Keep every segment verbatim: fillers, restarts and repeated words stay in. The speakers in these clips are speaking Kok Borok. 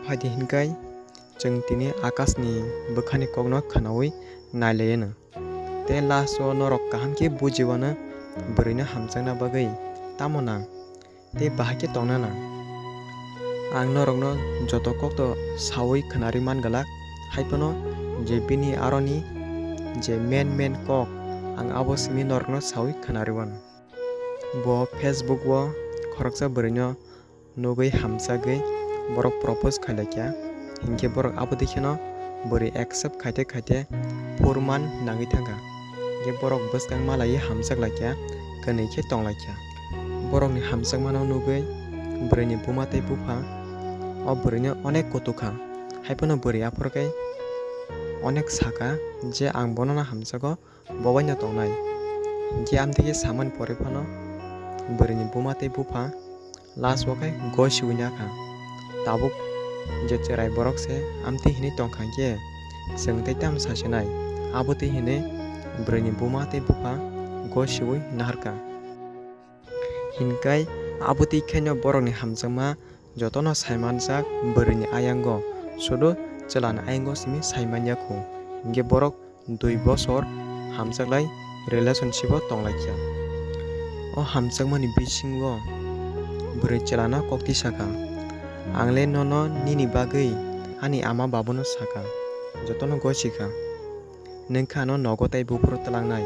Phaidi hinkai chwng tini akasni bwkhani kokno khwnaui nailaiyano. Tei last o norok kaham khe bujiwano bwrwino hamjakna bagwi tamo nang tei bahai khe tongna nang. Ang norokno joto kokto saui khwnarwi man glak, hai phano je bini aroni je main main kok, ang abo simi norokno saui khwnarwi mano. Bo Facebook o khoroksa bwrwino nugwi hamjagwi borok propose khailai kha, hinkhe borok abo dei kheno bwrwi accept khaite khaite phurman nangwi thangkha. Hinkhe borok bwskang malaiwi hamjak lai kha, kwnwi khe tong lai kha. Borokni hamjakmano nugwi bwrwini buma tei bupha o bwrwino onek kutuk kha, hai phano bwrwi aphuru khe onek sakha je, "Ang bonono hamjago, bo baino tongnai." Hinkhe amtwi khe samani pore phano bwrwini buma tei bupha last o khe gosiui nakha. Tabuk je chwrai borok se amtwi hinwi tongkha hinkhe chwng tei tamo sasinai, abo twi hinwi bwrwini buma tei bupha gosiui naharkha. Hinkai abo twi khaino borokni hamjakma jotono saimanjak bwrwini ayango, sudu chwlani ayango simi saimanya khu. Hinkhe borok dui bosor hamjaklai relationship o tonglaikha. O hamjakmani bisingo bwrwi chwlano koktwi sakha, "Ang le nono nini bagwi ani ama babuno sakha, jotono gosikha. Nwng khe ano nogo tei buphuru twlangnai,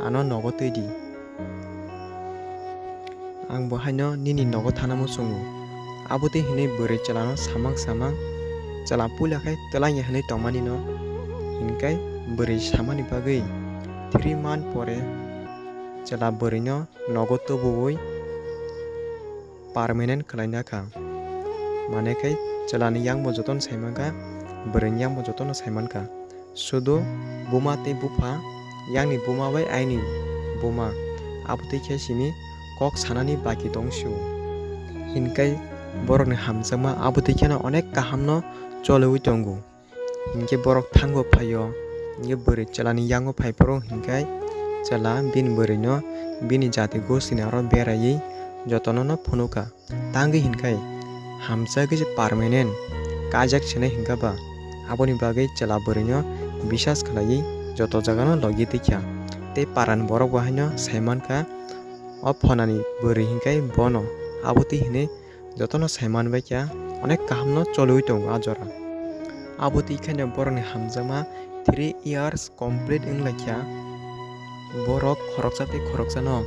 ano nogo twi di. Ang bo haino nini nogo thana muchungo." Abo twi hinwi bwrwi chwlano samang samang chwla puila khai twlangya hinwi tongmani no hinkai bwrwi samani bagwi three month pore chwla bwrwino nogo tubuwi permanent khlaina kha. Mane khai chwlani yang bo jotono saimankha, bwrwini yang bo jotono saimankha. Sudu buma tei bupha, yangni buma bai aini buma, abo twi khe simi kok sanani baki tong sio. Hinkai borokni hamjakma abo twi kheno onek kahamno choliui tongo. Hinkhe borok thango phaio, hinkhe bwrwi chwlani yango phaiphuru hinkhai chwla bini bwrwino bini jati gosini aro beraiwi jotonono phunukha. Tangwi hinkhai hamjakgwi se permanent kaijak sinai hinkha ba, aboni bagwi chwla bwrwino bisas khlaiwi joto jagano logi twi kha. Tei parani borok bo haino saimankha, o phonani bwrwi hinkhai bono, abo twi hinwi jotono saiman bai kha, onek kahamno choliui tongo a jora. Abo twi khaino borokni hamjakma three years complete wng lai kha. Borok khoroksa tei khoroksano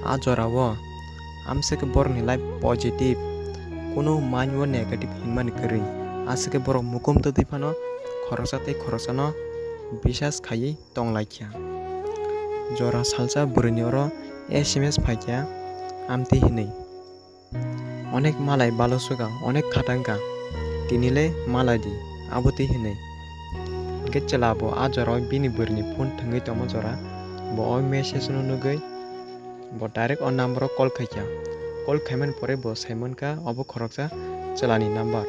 a jorao amswk borokni life positive, kunu manwi o negative hinmani kwrwi. Aswk borok mukum twtwi phano khoroksa tei khoroksano bisas khaiwi tong lai kha. Jora salsa bwrwini oro S M S phai kha, amtwi hinwi, "Onek malai balo swkang, onek khatang kha, tini le malai di," abo twi hinwi. Hinkhe chwla bo a jorao bini bwrwini phone thwngwi tongma jora, bo o message no nugwi bo direct o number o call khai kha. Call khaimani pore bo saimankha obo khoroksa chwlani number.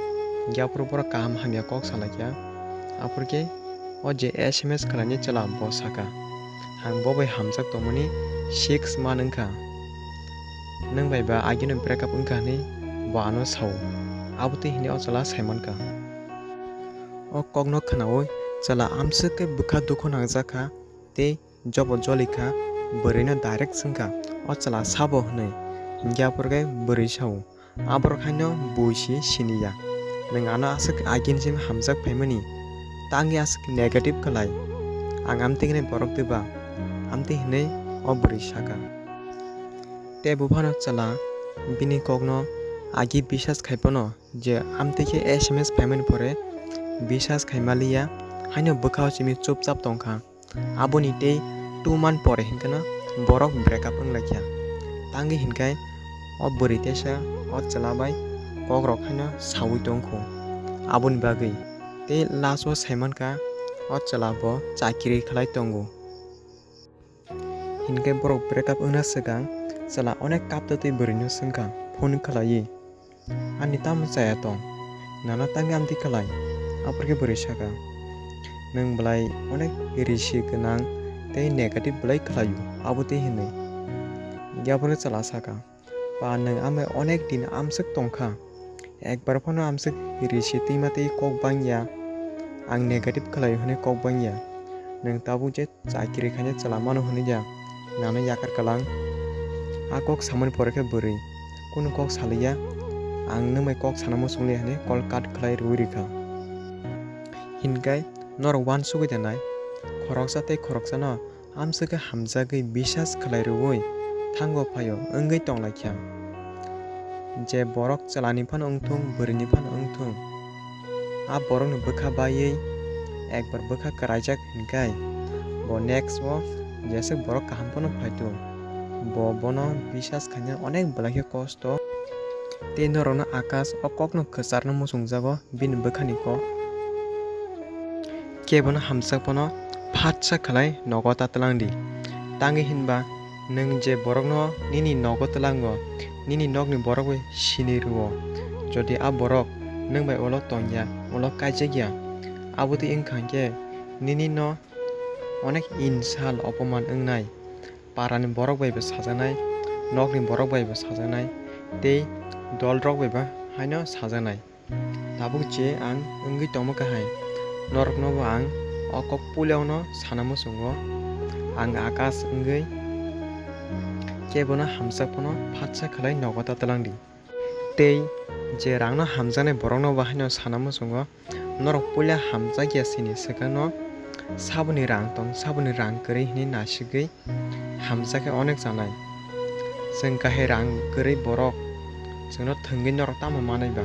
Hinkhe aphuru borok kaham hamya kok salai kha. Aphuru khe o je S M S khlainai chwla bo sakha, "Ang bo bai hamjak tongmani six month wngkha. Nwng bai ba agino break up wngkha," hinwi bo ano sao. Abo twi hinwi o chwla saimankha. O kokno khwnaui chwla amswk khe bwkha dukhu nangjakha tei jobo jolikha, bwrwino direct swngkha, "O chwla sabo?" hinwi. Hinkhe aphuru khe bwrwi sao, "Aborok haino bui si siniya. Nwng ano aswk agini simi hamjak phaimani, tangwi aswk negative khlai. Ang amtwi hinwi borok twiba?" amtwi hinwi o bwrwi sakha. Tei buphano chwla bini kokno agi bisas khai phano je amtwi khe S M S phaimani pore bisas khai maliya, haino bwkhao simi chupchap tongkha. Aboni tei two month pore hinkheno borok break up wnglaikha. Tangwi hinkhai o bwrwi teisa o chwla bai kokrok haino saui tongkhu. Aboni bagwi tei last o saimankha o chwla bo chakiri khlai tongo. Hinkhe borok break up wngna swkang chwla onek kaptwi bwrwino swngkha phone khlaiwi, "Ani tamo chaya tong? Nana tangwi amtwi khlai?" Aphuru khe bwrwi sakha, "Nwng belai onek risi gwnang tei negative belai khlaio," abo twi hinwi. Hinkhe aphuru khe chwla sakha, "Ba, nwng amai onek din amswk tongkha, Ekbar phano amswk risi twima twi kok bangya, ang negative khlaio hwnwi kok bangya. Nwng tabuk je chakri khaina chwla mano hwnwi ya, nano yakar kwlang. A kok samani pore khe bwrwi kunu kok saliya, ang nwng bai kok sana muchung liya hwnwi call cut khlai rwui rwkha. Hinkai norok uansugwi da nai, khoroksa tei khoroksano amswk khe hamjagwi bisas khlai rwui thango phaio wngwi tonglaikha. Je borok chwlani phano wngthung, bwrwini phano wngthung, a borokni bwkha baiwi ekbar bwkha kwraijak hinkai bo next o jeswk borok kaham phano phaitu, bo bono bisas khaina onek belai khe kosto. Tei norokno akas o kokno kwcharno muchungjago bini bwkhani kok. Kebono hamjak phano phatsa khlai nogo ta twlang di. Tangwi hinba nwng je borokno nini nogo twlango, nini nokni borok bai sini rwo. Jodi a borok nwng bai ulo tongya, ulo kaijakya, abo twi wngkha hwnkhe nini no onek insult opoman wngnai. Parani borok bai bo sajaknai, nokni borok bai bo sajaknai, tei dol rok bai bo haino sajaknai. Tabuk je ang wngwi tongma kahai, norokno bo ang o kok puilano sana muchungo, ang akas wngwi kebono hamjak phano phatsa khlai nogo ta twlang di. Tei je rangno hamjaknai borokno bo haino sana muchungo, norok puila hamjakya sini swkangno saboni rang tong, saboni rang kwrwi hwnwi nasigwi hamjak khe onek chanai. Chwng kahai rang kwrwi borok chwngno thwngwi norok tamo manai ba?